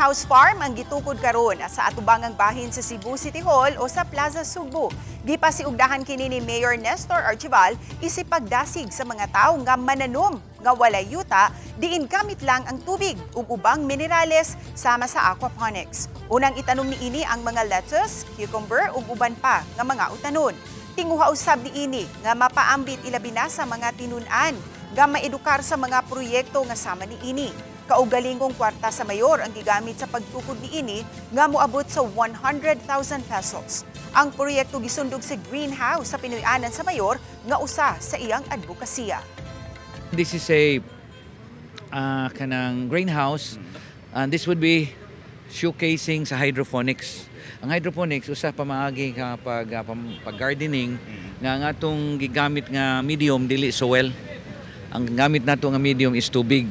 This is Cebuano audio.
Greenhouse Farm ang gitukod karon sa atubangang bahin sa Cebu City Hall o sa Plaza Sugbo. Gipasiugdahan kini ni Mayor Nestor Archival isip pagdasig sa mga tawo nga mananom nga walay yuta, diin gamit lang ang tubig ug ubang minerales sama sa aquaponics. Unang itanom niini ang mga lettuce, cucumber ug uban pa nga mga utanon. Tinguha usab niini nga mapaambit ilabi na sa mga tinun-an nga maedukar sa mga proyekto nga sama niini. Kaugalingong kwarta sa mayor ang gigamit sa pagtukod niini nga moabot sa 100,000 pesos. Ang proyekto gisundog sa greenhouse sa Pinoy-anan sa mayor nga usa sa iyang advokasya. This is a kanang greenhouse and this would be showcasing sa hydroponics. Ang hydroponics, usa pa maagi ka pag gardening nga ang atong gigamit nga medium dili soil. Ang gamit nato nga medium is tubig.